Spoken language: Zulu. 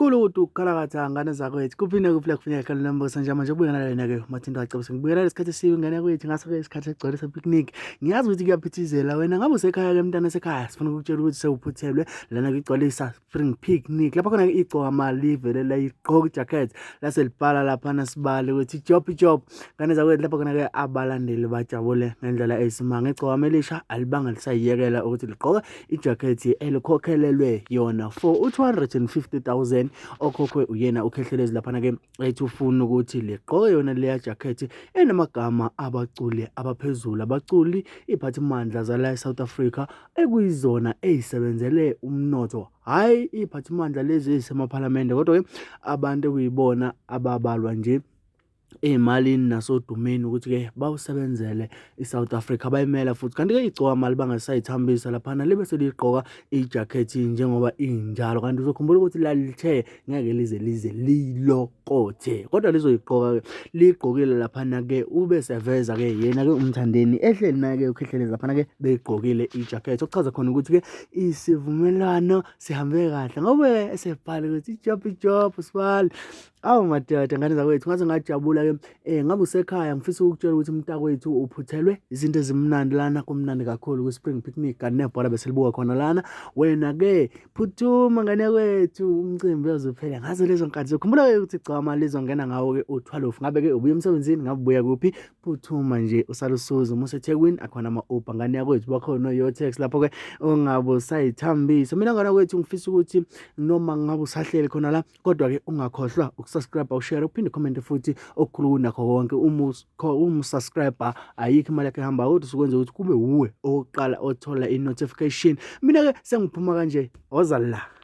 Kulukudu ukukhalakatha ngane zakwethu kuphinde kuphila kufuneka khona lambuso nje manje ubuya nalena ke uMathinto wacebisa ngibuyela lesikhathi esibi ngane kwethu ngaso ke isikhathi egcwele sepicnic ngiyazi ukuthi kuyaphithizela wena ngabe usekhaya ke mntana sekhaya sifuna ukukutshela ukuthi sewuphuthelwe lana kugcwalisa spring picnic lapha khona ke igcokama livele layigqoka ijacket laselibhala laphana sibale ukuthi job job ngane zakwethu lapha khona ke abalandeli bajabule ngendlela eyisimanga igcokama elisha alibanga lisayiyekela ukuthi ligqoke ijakhethi elikhokhelelwe yona for u-250,000 okhokhwe uyena uKhehlelezi laphana-ke ethi ufuna ukuthi ligqoke yona leya jakhethi enamagama abaculi abaphezulu abaculi iphathimandla zala e-South Africa ekuyizona eyisebenzele umnotho hhayi iy'phathimandla lezi ezisemaphalamende kodwa-ke abantu ekuyibona ababalwa nje ey'malini nasodumeni ukuthi-ke bawusebenzele i-South Africa bayimela futhi kanti-ke igcokama libangasayithambisa laphana libe seliyigqoka ijakhethi njengoba injalo kanti uzokhumbula ukuthi lalithe ngeke lize lize lilokothe kodwa lizoyigqoka-ke liyigqokile laphana-ke ube seveza-ke yena-ke umthandeni ehleli naye-ke ukhehlelezi laphana-ke beyigqokile ijakhethi okuchaza khona ukuthi-ke isivumelwano sihambe kahle ngoba esebhale ukuthi ijob ijob sibali Awu madoda ngane zakwethu ngaze ngajabula ke eh ngabe usekhaya ngifisa ukukutshela ukuthi umntakwethu uphuthelwe izinto ezimnandi lana kumnandi kakhulu ku spring picnic kanti nebhola beselibuka khona lana wena ke phuthuma ngane kwethu umcimbi uyozophela ngazo lezo nkathi zokhumbula ke ukuthi gcama lizongena ngawo ke u12 ngabe ke ubuya emsebenzini ngabe ubuya kuphi phuthuma nje usalusuza uma useThekwini akhona ama-Uber ngane yakwethu bakhona o-Yotex lapho ke ungabe usayithambisa mina ngane kwethu ngifisa ukuthi noma ngabe usahleli khona la Kodwa-ke ungakhohlwa ukusubscribe, ushare, uphinde ucommente futhi okukhulu kunakho konke uma usubscribe ayikho imali yakho ehambayo kodwa usukwenza ukuthi kube wuwe owokuqala othola i-notification. Mina-ke sengiphuma kanje, woza la.